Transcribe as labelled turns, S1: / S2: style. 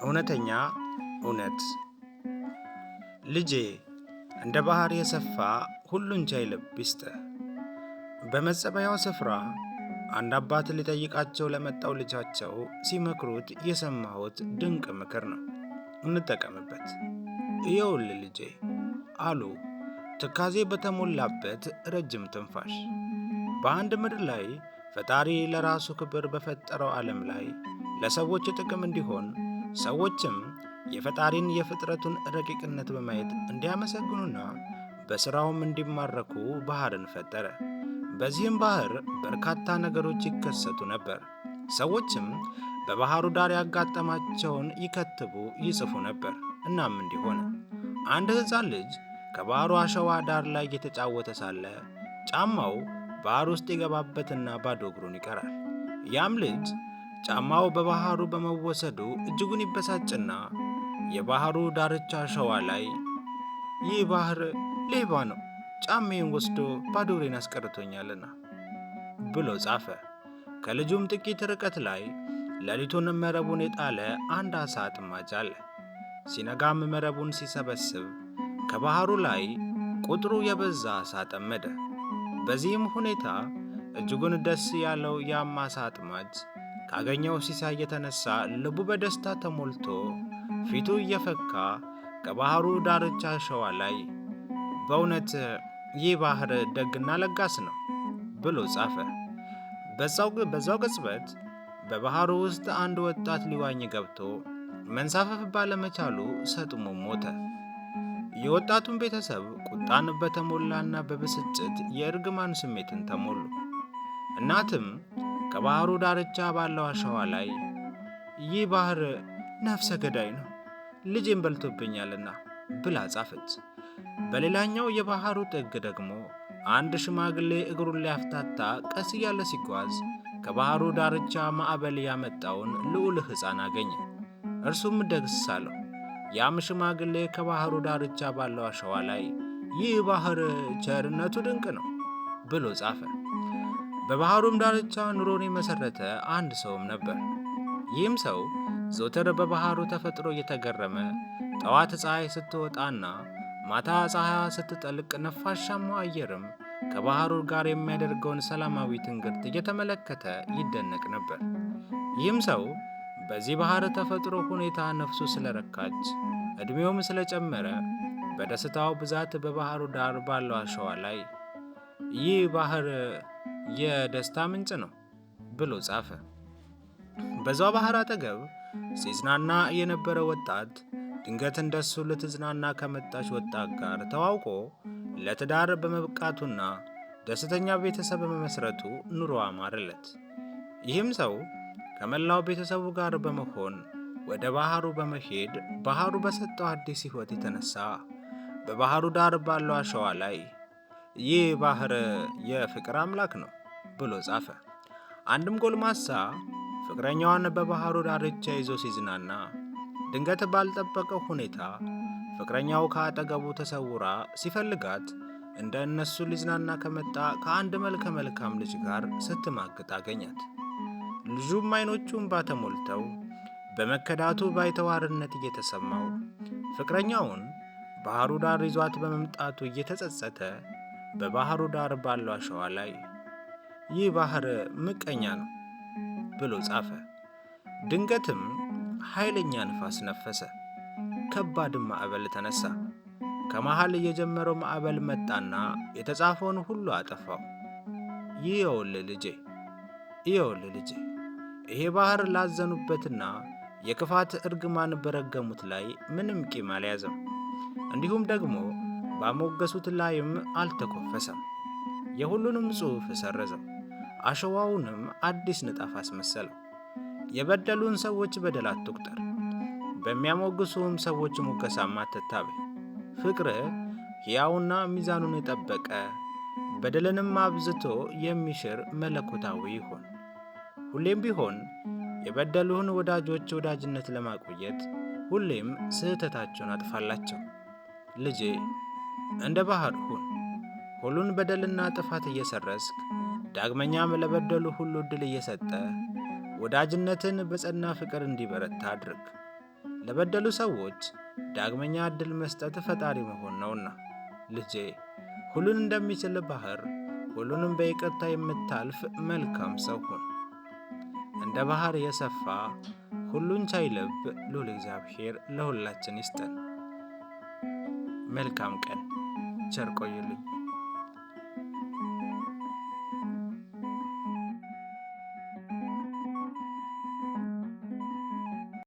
S1: እውነተኛ እውነት። ልጄ፣ እንደ ባህር የሰፋ ሁሉን ቻይ ልብ ይስጥህ። በመጸበያው ስፍራ አንድ አባት ሊጠይቃቸው ለመጣው ልጃቸው ሲመክሩት የሰማሁት ድንቅ ምክር ነው። እንጠቀምበት። ይኸውልህ ልጄ፣ አሉ ትካዜ በተሞላበት ረጅም ትንፋሽ። በአንድ ምድር ላይ ፈጣሪ ለራሱ ክብር በፈጠረው ዓለም ላይ ለሰዎች ጥቅም እንዲሆን፣ ሰዎችም የፈጣሪን የፍጥረቱን ረቂቅነት በማየት እንዲያመሰግኑና በሥራውም እንዲማረኩ ባህርን ፈጠረ። በዚህም ባህር በርካታ ነገሮች ይከሰቱ ነበር። ሰዎችም በባህሩ ዳር ያጋጠማቸውን ይከትቡ፣ ይጽፉ ነበር። እናም እንዲህ ሆነ። አንድ ሕፃን ልጅ ከባህሩ አሸዋ ዳር ላይ እየተጫወተ ሳለ ጫማው ባህር ውስጥ ይገባበትና ባዶ እግሩን ይቀራል። ያም ልጅ ጫማው በባህሩ በመወሰዱ እጅጉን ይበሳጭና የባህሩ ዳርቻ አሸዋ ላይ “ይህ ባህር ሌባ ነው፣ ጫማዬን ወስዶ ባዶ እግሬን አስቀርቶኛልና” ብሎ ጻፈ። ከልጁም ጥቂት ርቀት ላይ ሌሊቱን መረቡን የጣለ አንድ ዓሣ አጥማጅ አለ። ሲነጋም መረቡን ሲሰበስብ ከባህሩ ላይ ቁጥሩ የበዛ ዓሣ ጠመደ። በዚህም ሁኔታ እጅጉን ደስ ያለው ያም ዓሣ አጥማጅ ካገኘው ሲሳይ የተነሳ ልቡ በደስታ ተሞልቶ ፊቱ እየፈካ ከባህሩ ዳርቻ አሸዋ ላይ “በእውነት ይህ ባህር ደግና ለጋስ ነው” ብሎ ጻፈ። በዛው ቅጽበት በባህሩ ውስጥ አንድ ወጣት ሊዋኝ ገብቶ መንሳፈፍ ባለመቻሉ ሰጥሞ ሞተ። የወጣቱን ቤተሰብ ቁጣን በተሞላና በብስጭት የእርግማን ስሜትን ተሞሉ። እናትም ከባህሩ ዳርቻ ባለው አሸዋ ላይ “ይህ ባህር ነፍሰ ገዳይ ነው፣ ልጄን በልቶብኛልና” ብላ ጻፈች። በሌላኛው የባህሩ ጥግ ደግሞ አንድ ሽማግሌ እግሩን ሊያፍታታ ቀስ እያለ ሲጓዝ ከባህሩ ዳርቻ ማዕበል ያመጣውን ልዑል ሕፃን አገኘ። እርሱም ደስ አለው። ያም ሽማግሌ ከባህሩ ዳርቻ ባለው አሸዋ ላይ “ይህ ባህር ቸርነቱ ድንቅ ነው” ብሎ ጻፈ። በባህሩም ዳርቻ ኑሮን የመሰረተ አንድ ሰውም ነበር። ይህም ሰው ዘወትር በባህሩ ተፈጥሮ እየተገረመ ጠዋት ፀሐይ ስትወጣና ማታ ፀሐይዋ ስትጠልቅ ነፋሻማው አየርም ከባህሩ ጋር የሚያደርገውን ሰላማዊ ትንግርት እየተመለከተ ይደነቅ ነበር። ይህም ሰው በዚህ ባህር ተፈጥሮ ሁኔታ ነፍሱ ስለረካች፣ ዕድሜውም ስለጨመረ በደስታው ብዛት በባህሩ ዳር ባለው አሸዋ ላይ “ይህ ባህር የደስታ ምንጭ ነው” ብሎ ጻፈ። በዛው ባህር አጠገብ ሲዝናና የነበረ ወጣት ድንገት እንደሱ ልትዝናና ከመጣች ወጣት ጋር ተዋውቆ ለትዳር በመብቃቱና ደስተኛ ቤተሰብ በመመስረቱ ኑሮ አማረለት። ይህም ሰው ከመላው ቤተሰቡ ጋር በመሆን ወደ ባህሩ በመሄድ ባህሩ በሰጠው አዲስ ሕይወት የተነሳ በባህሩ ዳር ባለው አሸዋ ላይ “ይህ ባህር የፍቅር አምላክ ነው” ብሎ ጻፈ። አንድም ጎልማሳ ፍቅረኛዋን በባህሩ ዳርቻ ይዞ ሲዝናና ድንገት ባልጠበቀው ሁኔታ ፍቅረኛው ከአጠገቡ ተሰውራ ሲፈልጋት እንደ እነሱ ሊዝናና ከመጣ ከአንድ መልከ መልካም ልጅ ጋር ስትማግጥ አገኛት። ልጁም አይኖቹ እንባ ተሞልተው በመከዳቱ ባይተዋርነት እየተሰማው ፍቅረኛውን ባህሩ ዳር ይዟት በመምጣቱ እየተጸጸተ በባህሩ ዳር ባለው አሸዋ ላይ “ይህ ባህር ምቀኛ ነው” ብሎ ጻፈ። ድንገትም ኃይለኛ ንፋስ ነፈሰ። ከባድም ማዕበል ተነሳ። ከመሃል የጀመረው ማዕበል መጣና የተጻፈውን ሁሉ አጠፋው። ይኸውልህ ልጄ፣ ይኸውልህ ልጄ፣ ይሄ ባህር ላዘኑበትና የክፋት እርግማን በረገሙት ላይ ምንም ቂም አልያዘም። እንዲሁም ደግሞ ባሞገሱት ላይም አልተኮፈሰም። የሁሉንም ጽሑፍ ሰረዘው፣ አሸዋውንም አዲስ ንጣፍ አስመሰለው። የበደሉን ሰዎች በደል አትቁጠር፣ በሚያሞግሱም ሰዎች ሙገሳም አትታበይ። ፍቅርህ ሕያውና ሚዛኑን የጠበቀ፣ በደልንም አብዝቶ የሚሽር መለኮታዊ ይሁን። ሁሌም ቢሆን የበደሉህን ወዳጆች ወዳጅነት ለማቆየት ሁሌም ስህተታቸውን አጥፋላቸው። ልጄ፣ እንደ ባህር ሁን። ሁሉን በደልና ጥፋት እየሰረዝክ፣ ዳግመኛም ለበደሉ ሁሉ ዕድል እየሰጠ ወዳጅነትን በጸና ፍቅር እንዲበረታ አድርግ። ለበደሉ ሰዎች ዳግመኛ ዕድል መስጠት ፈጣሪ መሆን ነውና። ልጄ ሁሉን እንደሚችል ባህር ሁሉንም በይቅርታ የምታልፍ መልካም ሰው ሁን። እንደ ባህር የሰፋ ሁሉን ቻይ ልብ ልዑል እግዚአብሔር ለሁላችን ይስጠን። መልካም ቀን። ቸር ቆዩልኝ።